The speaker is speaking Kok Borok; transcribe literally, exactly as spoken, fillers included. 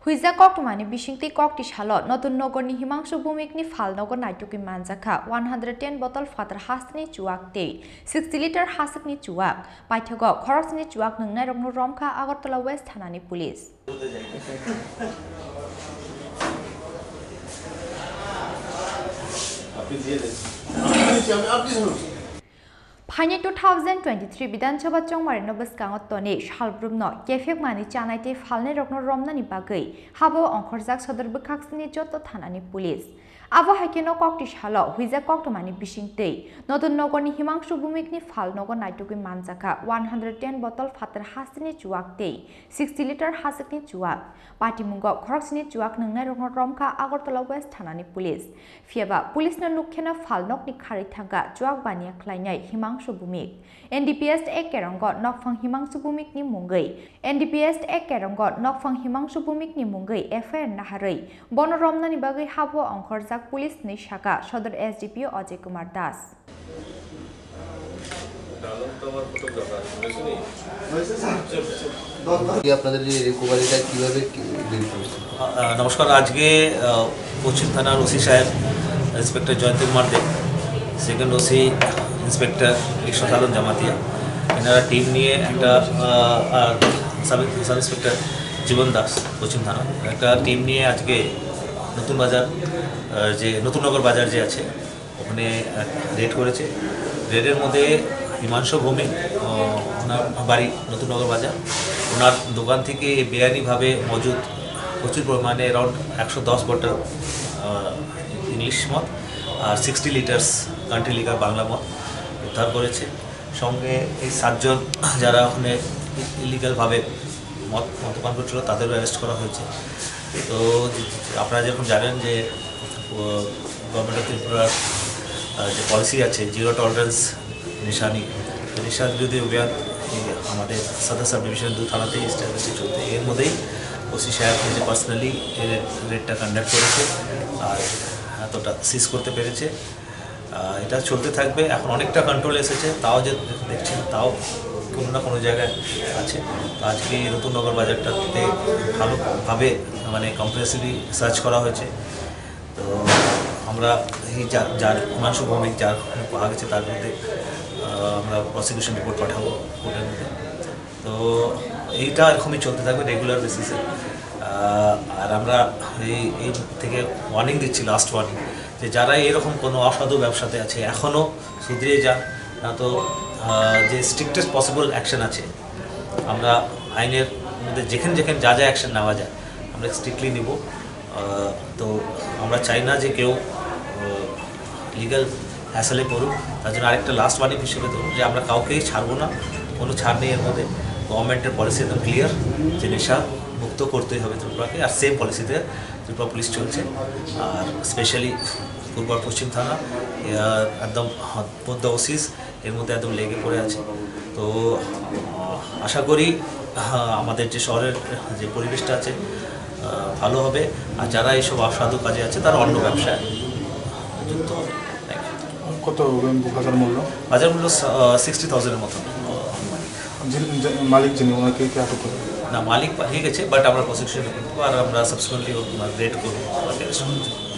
Huijak koktwmani bisingtwi kokti salo Notun Nogorni Himangshu Bhumikni phalnogo naitugwi manjakha one hundred ten bottle phatar hasteni chuwak tei sixty litre haswkni chuwak. Paithago khoroksni chuwak nwngnairokno romkha Agartala West thanani police. Phaini two thousand twenty-three Bidhan Sabha chongmarino bwskango tonwi salbrumno kephekmani chanai tei phalnairokno romnani bagwi habo ongkhorjak sodor bwkhaksini joto thanani police. Abo hai kheno kokti salo huijak koktwmani bisingtwi Notun Nogorni Himangshu Bhumikni phalnogo naitugwi manjakha one hundred ten bottle phatar hasteni chuwak tei sixty litre haswkni chuwak. Patimungo khoroksini chuwak nwngnairokno romkha Agartala West thanani police. Phiyaba police no nukkheno phalnokni kharwi thangkha chuwak baniya khlainai Himangshu Bhumik. N D P S Act kerongo nokphang Himangshu Bhumikni mungwi. N D P S Act kerongo nokphang Himangshu Bhumikni mungwi F I R naharwi bono romnani bagwi habo ongkhorjak police ni saka sodor S D P O Ajay Kumar Das. কি আপনাদের এই রিকভারিটা কীভাবে কি, ডিল করছেন? আহ, নমস্কার। আজকে, আহ, পশ্চিম থানার ওসি সাহেব, ইন্সপেক্টর জয়ন্ত কুমার দেব, সেকেন্ড ওসি ইন্সপেক্টর কৃষ্ণধারণ জামাতিয়া, এনারা টিম নিয়ে একটা, আহ, আর সাব, সাব ইন্সপেক্টর জীবন দাস, পশ্চিম থানা, একটা টিম নিয়ে আজকে নতুন বাজার, আহ, যে নতুন নগর বাজার যে আছে, ওখানে রেড করেছে। রেডের মধ্যে হিমাংশু ভৌমিক, আহ, ওনার বাড়ি নতুন নগর বাজার, ওনার দোকান থেকে বেআইনিভাবে মজুদ প্রচুর পরিমাণে অ্যারাউন্ড একশো দশ বটল, আহ, ইংলিশ মদ আর sixty litres country liquor Bangla মদ উদ্ধার করেছে। সঙ্গে এই সাতজন যারা ওখানে ইলিগালভাবে মদ, মদ্যপান করছিল, তাদেরও অ্যারেস্ট করা হয়েছে। তো আপনারা যেরকম জানেন যে, ও, গভর্নমেন্ট অফ ত্রিপুরার, আহ, যে পলিসি আছে, জিরো টলারেন্স নেশা নিয়ে, তো নেশার বিরুদ্ধে অভিযান এই আমাদের সদর সাব ডিভিশন দুই থানাতেই এস্টাবলিশ চলতে, এর মধ্যেই ওসি সাহেব নিজে পার্সোনালি এই রেড, রেডটা কন্ডাক্ট করেছে, আর এতটা সিজ করতে পেরেছে। আহ, এটা চলতে থাকবে। এখন অনেকটা কন্ট্রোল এসেছে, তাও যে দেখছেন, তাও কোনো না কোনো জায়গায় আছে। তো আজকে এই নতুন নগর বাজারটাতে ভালোভাবে, মানে, কম্প্রিহেন্সিভলি সার্চ করা হয়েছে। তো আমরা এই যার, যার হিমাংশু ভৌমিক, যার ওখানে পাওয়া গেছে, তার বিরুদ্ধে, আহ, আমরা প্রসিকিউশন রিপোর্ট পাঠাবো কোর্টের মধ্যে। তো এইটা এরকমই চলতে থাকবে রেগুলার বেসিসে। আহ, আর আমরা এই, এই থেকে ওয়ার্নিং দিচ্ছি, লাস্ট ওয়ার্নিং, যে যারা এরকম কোনো অসাধু ব্যবসাতে আছে, এখনও শুধরে যান, না তো, আহ, যে স্ট্রিক্টেস্ট পসিবল অ্যাকশন আছে, আমরা আইনের মধ্যে যেখানে যেখানে যা যা অ্যাকশন নেওয়া যায়, আমরা স্ট্রিক্টলি নিব। আহ, তো আমরা চাই না যে কেউ, আহ, লিগ্যাল হ্যাসেলে পড়ুক। তার জন্য আরেকটা লাস্ট ওয়ার্নিং হিসেবে দেবো যে আমরা কাউকেই ছাড়বো না, কোনো ছাড় নেই এর মধ্যে। গভর্নমেন্টের পলিসি একদম ক্লিয়ার যে নেশা মুক্ত করতেই হবে ত্রিপুরাকে, আর সেম পলিসিতে ত্রিপুরা পুলিশ চলছে। আর স্পেশালি পূর্ব আর পশ্চিম থানা, আহ, একদম, আহ, মধ্য ওসিস এর মধ্যে একদম লেগে পড়ে আছে। তো, আহ, আশা করি, আহ, আমাদের যে শহরের যে পরিবেশটা আছে, আহ, ভালো হবে। আর যারা এইসব অসাধু কাজে আছে, তারা অন্য ব্যবসায় যুক্ত হবে। Thank you. কত হবে বাজার মূল্য? বাজার মূল্য, আহ, সিক্সটি থাউজেন্ডের মতন। যে, যে মালিক যিনি, ওনাকে কি আটক করে? না, মালিক পালিয়ে গেছে, বাট আমরা প্রসিকিউশন করবো আর আমরা সাবসিকুয়েন্টলি রেড করবো, ওনাকে অ্যারেস্ট করার জন্য।